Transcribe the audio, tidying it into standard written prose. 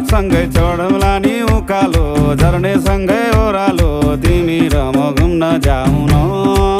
सँगै चढौला नि उकालो झर्ने सँगै ओह्रालो तिमी र म घुम्न जाउँ न